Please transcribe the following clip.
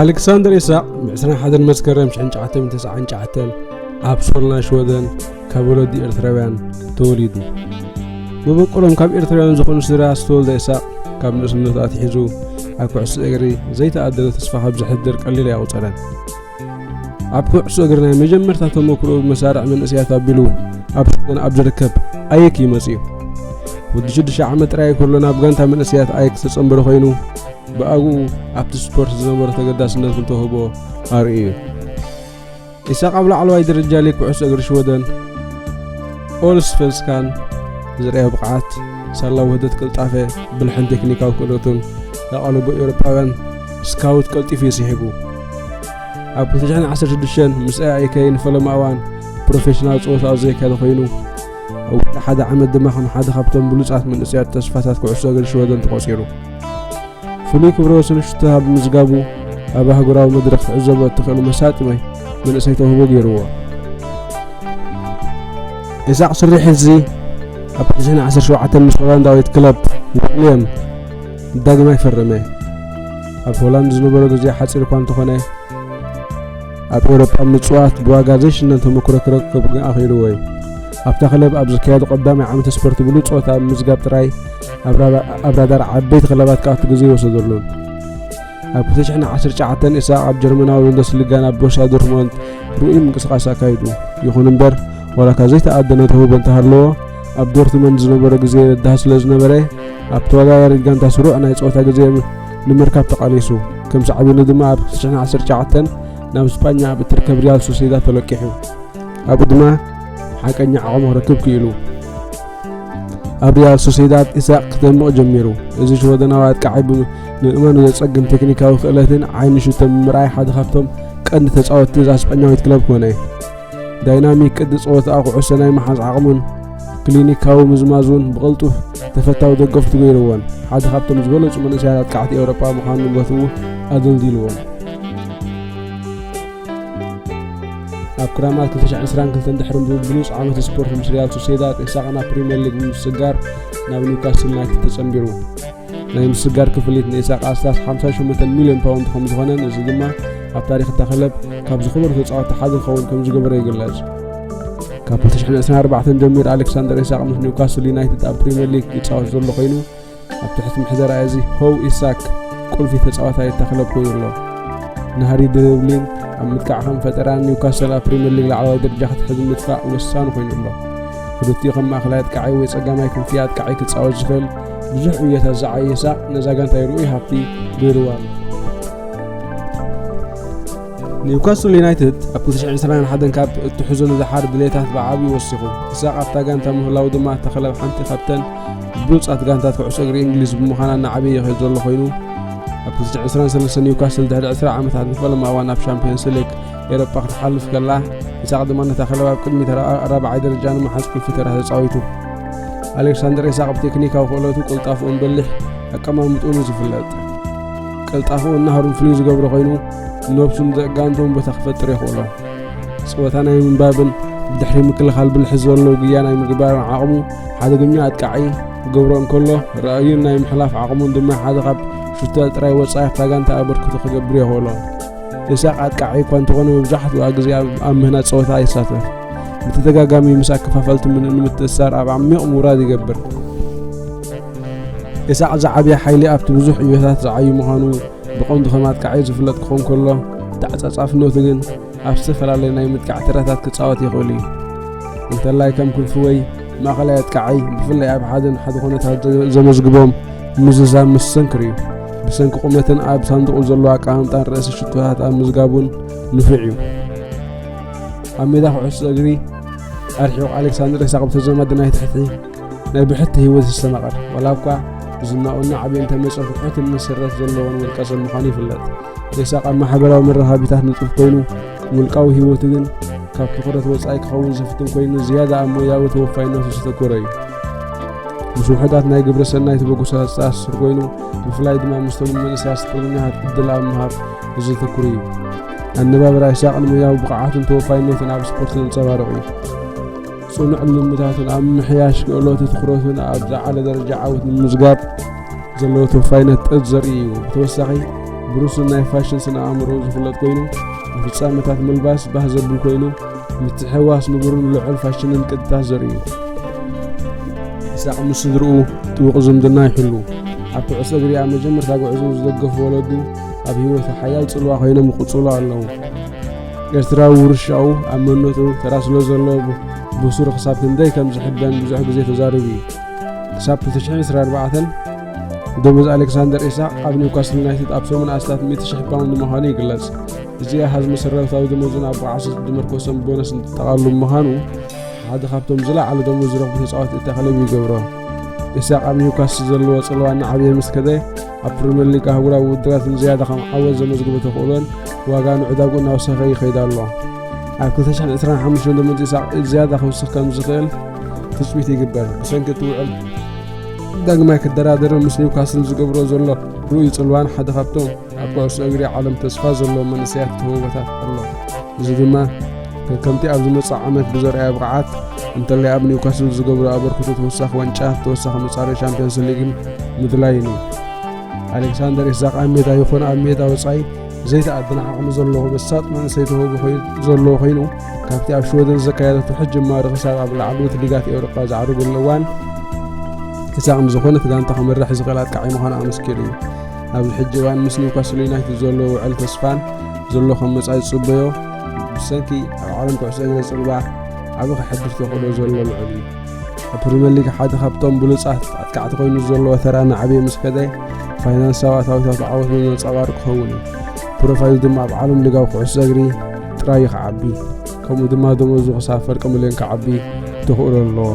ኣሌክሳንደር ኢሳቕ ብ ዕስራን ሓደን መስከረም ሽሕን ትሽዓተ ሚእትን ተስዓን ትሽዓተን ኣብ ሶልና ሽወደን ካብ ወለዲ ኤርትራውያን ተወሊዱ። መበቆሎም ካብ ኤርትራውያን ዝኾኑ ስድራ ዝተወልደ ኢሳቕ ካብ ንእስነቱ ኣትሒዙ ኣብ ኩዕሶ እግሪ ዘይተኣደነ ተስፋ ካብ ዘሕድር ቀሊል ኣይቑጸረን። ኣብ ኩዕሶ እግሪ ናይ መጀመርታ ተመክሮኡ ብመሳርዕ መንእሰያት ኣቢሉ ኣብ ሽወደን ኣብ ዝርከብ ኣየክ እዩ መጺኡ። ወዲ ሽዱሽተ ዓመት ጥራይ ከሎ ናብ ጋንታ መንእሰያት ኣየክ ዝተጸንበረ ኮይኑ፣ ብኣግኡ ኣብቲ ስፖርት ዝነበሮ ተገዳስነትን ተውህቦ ኣርእዩ እዩ። ኢሳቕ ኣብ ላዕለዋይ ደረጃ ሊግ ኩዕሶ እግሪ ሽወደን፣ ኦልስቨንስካን፣ ዘርእዮ ብቕዓት፣ ሳላ ውህደት ቅልጣፈ፣ ብልሕን ቴክኒካዊ ክእለቱን፣ ኣቓልቦ ኤውሮጳውያን ስካውት ቀልጢፉ እዩ ስሒቡ። ኣብ ክልተ ሽሕን ዓሰርተ ሽዱሽተን ምስ ኣይ ኣይ ከይ ንፈለማ እዋን ፕሮፌሽናል ጸወታ ኣብ ዘየካየደ ኮይኑ፣ ኣብ ውሽጢ ሓደ ዓመት ድማ ከም ሓደ ካብቶም ብሉጻት መንእሰያት ተስፋታት ኩዕሶ እግሪ ሽወደን ተቖጺሩ። ፍሉይ ክብረ ወሰን ሽቶ ኣብ ምዝጋቡ ኣብ ኣህጉራዊ መድረኽ ክዕዘቦ እትኽእል መሳጢ መንእሰይ ተውህቦ ገይርዎ። ኢሳቕ ስሪሕ እዚ ኣብ ክልተ ሽሕን ዓሰርተ ሸውዓተን ምስ ሆላንዳዊት ክለብ ዊልየም ዳግማይ ፈረመ። ኣብ ሆላንድ ዝነበሮ ግዜ ሓጺር እኳ እንተኾነ፣ ኣብ ኤውሮጳ ምጽዋት ብዋጋ ዘይሽነን ተመክሮ ክረክብ ግን ኣኽኢልዎ እዩ። ኣብታ ክለብ ኣብ ዘካየዶ ቀዳማይ ዓመተ ስፖርት ብሉጽ ጸወታ ኣብ ምዝጋብ ጥራይ ኣብ ራዳ-፣ ኣብ ራዳር ዓበይቲ ክለባት ክኣቱ ግዜ ይወሰደሉን። ኣብ ክልተ ሽሕን ዓሰርተ ትሽዓተን ኢሳቕ ኣብ ጀርመናዊ ቡንደስሊጋ ናብ ቦሩስያ ዶርትሞንድ ርኡይ ምንቅስቓስ ኣካይዱ። ይኹን እምበር፣ ዋላ እኳ ዘይተኣደነ ተውህቦ እንተሃለዎ፣ ኣብ ዶርትመንድ ዝነበሮ ግዜ በዳሂ ስለ ዝነበረ፣ ኣብ ተወዳዳሪት ጋንታ ስሩዕ ናይ ጸወታ ግዜ ንምርካብ ተቓሊሱ። ከም ሳዕቤኑ ድማ ኣብ ክልተ ሽሕን ዓሰርተ ትሽዓተን ናብ ስጳኛ ኣብ እትርከብ ሪያል ሶሴዳድ ተለቂሑ። ኣብኡ ድማ ሓቀኛ ዓቕሙ ክረክብ ክኢሉ። ኣብ ሪያል ሶሴዳድ ኢሳቕ ክደምቕ ጀሚሩ። እዚ ሽወደናዊ ኣጥቃዒ ብምእመኑ ዘጸግም ቴክኒካዊ ክእለትን ዓይኒ ሽቶ ብምርኣይ ሓደ ካብቶም ቀንዲ ተጻወትቲ እዛ ስጳኛዊት ክለብ ኮነ። ዳይናሚክ ቅዲ ጸወታኣ፣ ኩዕሶ ናይ ምሓዝ ዓቕሙን ክሊኒካዊ ምዝማዙን ብቕልጡፍ ተፈታዊ ደገፍቱ ገይርዎን ሓደ ካብቶም ዝበለጹ መንእሰያት ኣጥቃዕቲ ኤውሮጳ ምዃኑ ንቦትኡ ኣደልዲልዎን። ኣብ ክራማት ክልተ ሽሕን ዕስራን ክልተን ድሕሪ ብሉጽ ዓመት ስፖርት ምስ ሪያል ሶሴዳድ፣ ኢሳቕ ናብ ፕሪምየር ሊግ ንምስግጋር ናብ ኒውካስል ዩናይትድ ተጸንቢሩ። ናይ ምስግጋር ክፍሊት ንኢሳቕ ኣስታት ሓምሳ ሸሞንተ ሚልዮን ፓውንድ ከም ዝኾነን፣ እዚ ድማ ኣብ ታሪኽ እታ ክለብ ካብ ዝኸበሩ ተጻወትቲ ሓደ ክኸውን ከም ዝገበሮ ይግለጽ። ካብ ክልተ ሽሕን ዕስራን ኣርባዕተን ጀሚሩ ኣሌክሳንደር ኢሳቕ ምስ ኒውካስል ዩናይትድ ኣብ ፕሪምየር ሊግ ይጻወት ዘሎ ኮይኑ፣ ኣብ ትሕቲ ምሕደራ እዚ ሆው ኢሳክ ቁልፊ ተጻዋታይ እታ ክለብ ኮይኑ ኣሎ። ናህሪ ድሪብሊን ኣብ ምጥቃዕ ከም ፈጠራን ኒውካስል ኣብ ፕሪምየር ሊግ ላዕለዋይ ደረጃ ክትሕዝ ምድፋእ ወሳኒ ኮይኑ ኣሎ። ክልቲኡ ከም ማእከላይ ኣጥቃዓይ ወይ ጸጋማይ ክንፊ ኣጥቃዓይ ክጻወት ዝኽእል ብዙሕ ዕዮታት ዝዓየ ኢሳቅ ነዛ ጋንታ ርኡይ ሃብቲ ገይርዋ ኣሎ። ኒውካስል ዩናይትድ ኣብ ክልተ ሽሕን ዕስራን ሓደን ካብ እትሕዞ ንደሓር ድሌታት ብዓብዩ ወሲኹ። ኢሳቅ ኣብታ ጋንታ ምህላው ድማ እታ ክለብ ሓንቲ ካብተን ብሉጻት ጋንታት ኩዕሶ እግሪ እንግሊዝ ብምዃና እናዓበየ ይኸይድ ዘሎ ኮይኑ፣ ኣብ ክልተ ሽሕን ዕስራን ሰለስተን ኒውካስል ድሕሪ ዕስራ ዓመታት ንፈለማ እዋን ናብ ሻምፒዮንስ ሊግ ኤውሮጳ ክትሓልፍ ከላ፣ ኢሳቅ ድማ ነታ ክለብ ኣብ ቅድሚት ራ-፣ ራብዓይ ደረጃ ንምሓዝ ቁልፊ ተራ ተጻዊቱ። ኣሌክሳንደር ኢሳቅ ብቴክኒካዊ ክእለቱ፣ ቅልጣፍኡን በሊሕ ኣቀማምጥኡን እዩ ዝፍለጥ። ቅልጣፍኡን ናህሩን ፍሉይ ዝገብሮ ኮይኑ፣ ነብሱን ዘጋንቶን ቦታ ክፈጥር የኽእሎ። ጸወታ ናይ ምንባብን ብድሕሪ ምክልኻል ብልሒ ዘለዎ ጉያ ናይ ምግባርን ዓቕሙ፣ ሓደገኛ ኣጥቃዒ ክገብሮ እንከሎ፣ ራእዩን ናይ ምሕላፍ ዓቕሙን ድማ ሓደ ካብ ሹታ ጥራይ ወጻኢ ኣብታ ጋንታ ኣበርክቶ ክገብር የኽእሎ። ኢሳቅ ኣጥቃዒ እኳ እንተኾነ፣ መብዛሕትኡ ግዜ ኣብ፣ ኣብ ምህናጽ ጸወታ ይሳተፍ። ብተደጋጋሚ ምስ ኣከፋፈልቲ ምን-፣ ንምትእስሳር ኣብ ዓሚቕ ምውራድ ይገብር። ኢሳቅ ዝዓበየ ሓይሊ ኣብቲ ብዙሕ ዕዮታት ዝዓዩ ምዃኑ፣ ብቐንዱ ከም ኣጥቃዒ ዝፍለጥ ክኸውን ከሎ፣ ተዓጻጻፍነቱ ግን ኣብ ዝተፈላለዩ ናይ ምጥቃዕ ተራታት ክጻወት ይኽእል እዩ። እንተላይ ከም ክንፊ ወይ ማእከላይ ኣጥቃዓይ፣ ብፍላይ ኣብ ሓደ ንሓደ ኩነታት ዘ-፣ ዘመዝግቦም ምዝዛም መስተንክር እዩ። ብሰንኪ ቁመትን ኣብ ሳንዱቑ ዘለዎ ኣቀማምጣን ርእሲ ሽቶታት ኣብ ምዝጋቡን ንፉዕ እዩ። ኣብ ሜዳ ኩዕሶ እግሪ ኣርሒቑ ኣሌክሳንደር ኢሳቅ ብተዛማዲ ናይ ትሕቲ ናይ ብሕቲ ህይወት ይስተማቐር። ዋላ እኳ ዝናኡን ዓብዩን እንተመጸ፣ ፍትሕትን መሰረት ዘለዎን ውልቀ ሰብ ምዃኑ ይፍለጥ። ኢሳቅ ኣብ ማሕበራዊ መራኸቢታት ንጡፍ ኮይኑ፣ ውልቃዊ ህይወቱ ግን ካብ ትኹረት ወጻኢ ክኸውን ዝፍትን ኮይኑ፣ ዝያዳ ኣብ ሞያዊ ተወፋይነቱ ዘተኮረ እዩ። ምስ ውሑዳት ናይ ግብረ ሰናይ ተበግሶታት ዝተኣሳሰር ኮይኑ፣ ብፍላይ ድማ ምስቶም መንእሰያት ስፖርተኛታት ዕድል ኣብ ምሃብ ዘተኩር እዩ። ኣነባብራ ኢሳቅ ንሞያዊ ብቕዓቱን ተወፋይነቱን ኣብ ስፖርት ዘንጸባርቕ እዩ። ጽኑዕ ልምታቱን ኣብ ምምሕያሽ ክእለቱ ትኹረቱን ኣብ ዝዓለ ደረጃ ዓወት ንምምዝጋብ ዘለዎ ተወፋይነት ጥርት ዘርኢ እዩ። ብተወሳኺ፣ ብሩስን ናይ ፋሽን ስነ ኣእምሮኡ ዝፍለጥ ኮይኑ፣ ንፍጻመታት ምልባስ ባህ ዘብል ኮይኑ፣ ምትሕውዋስ ንቡርን ልዑል ፋሽንን ቅጥታት ዘርኢ እዩ። ኢሳቕ ምስ ስድርኡ ጥቡቕ ዝምድና ይሕሉ። ኣብ ኩዕሶ እግሪ ኣብ መጀመርታ ጉዕዞኡ ዝደገፉ ወለዱ ኣብ ህይወቱ ሓያል ጽልዋ ኮይኖም ይቕጽሉ ኣለዉ። ኤርትራዊ ውርሻኡ ኣብ መንነቱ ተራ ስለ ዘለዎ ብ-፣ ብሱሩ ክሳብ ክንደይ ከም ዝሕበን ብዙሕ ግዜ ተዛሪቡ እዩ። ክሳብ ክልተ ሽሕን ዕስራን ኣርባዕተን ደሞዝ ኣሌክሳንደር ኢሳቕ ኣብ ኒውካስል ዩናይትድ ኣብ ሰሙን ኣስታት ሚእቲ ሽሕ ፓውንድ ምዃኑ ይግለጽ። እዚ ኣሃዝ መሰረታዊ ደሞዙን ኣብ ብቕዓት ዝተመርኮሰን ቦነስ እንተጠቓልሉ ምዃኑ፣ ሓደ ካብቶም ዝለዓለ ደሞዝ ዝረኽቡ ተጻወትቲ እታ ክለብ ይገብሮ። ኢሳቕ ኣብ ኒውካስል ዘለዎ ጽልዋ እናዓበየ ምስ ከደ፣ ኣብ ፕሪምየር ሊግ ኣህጉራዊ ውድድራት ንዝያዳ ከም ዓወት ዘመዝግቦ ተኽእሎን ዋጋ ንዕዳጉ እናወሰኸ ይኸይድ ኣሎ። ኣብ ክልተ ሽሕን ዕስራን ሓሙሽተን ደሞዝ ኢሳቕ ዝያዳ ክውስኽ ከም ዝኽእል ትጽቢት ይግበር። ብሰንኪ እቲ ውዕል ዳግማይ ክደራደርን ምስ ኒውካስል ዝገብሮ ዘሎ ርኡይ ጽልዋን ሓደ ካብቶም ኣብ ኩዕሶ እግሪ ዓለም ተስፋ ዘለዎም መንእሰያት ተውህቦታት ኣሎ። እዚ ድማ ከከምቲ ኣብ ዝመጽእ ዓመት ብዘርኣዮ ብቕዓት፣ እንተላይ ኣብ ኒውካስል ዝገብሮ ኣበርክቶ ተወሳኺ ዋንጫ፣ ተወሳኺ መጻረዪ ሻምፒዮንስ ሊግን ምድላይን እዩ። ኣሌክሳንደር ኢሳቕ ኣብ ሜዳ ይኹን ኣብ ሜዳ ወጻኢ ዘይተኣደነ ዓቕሚ ዘለዎ መሳጢ መንእሰይ ተውህቦ ኮይኑ፣ ዘለዎ ኮይኑ፣ ካብቲ ኣብ ሽወደን ዘካየደቶ ሕጂ ጅማሮ ክሳብ ኣብ ላዕለዎት ሊጋት ኤውሮጳ ዝዓርገሉ እዋን፣ ኢሳቕ ንዝኾነት ጋንታ ክመርሕ ዝኽእል ኣጥቃዓይ ምዃኑ ኣመስኪሩ እዩ። ኣብዚ ሕጂ እዋን ምስ ኒውካስል ዩናይትድ ዘሎ ውዕል ተስፋን ዘሎ ከም መጻኢ ዝጽበዮ፣ ብሰንኪ ኣብ ዓለም ኩዕሶ እግሪ ጽልዋ ዓቢ ከሕድር ተኽእሎ ዘሎ ልዑል እዩ። ኣብ ፕሪምየር ሊግ ሓደ ካብቶም ብሉጻት ኣጥቃዕቲ ኮይኑ ዘለዎ ተራ እናዓበየ ምስ ከደ፣ ፋይናንሳዊ ኣታዊታት ዓወት ብምንጸባረቕ ክኸውን እዩ። ፕሮፋይሉ ድማ ኣብ ዓለም ሊጋዊ ኩዕሶ እግሪ ጥራይ እዩ ክዓቢ። ከምኡ ድማ ደሞዙ ክሳብ ፍርቂ ሚልዮን ክዓቢ ተኽእሎ ኣለዎ።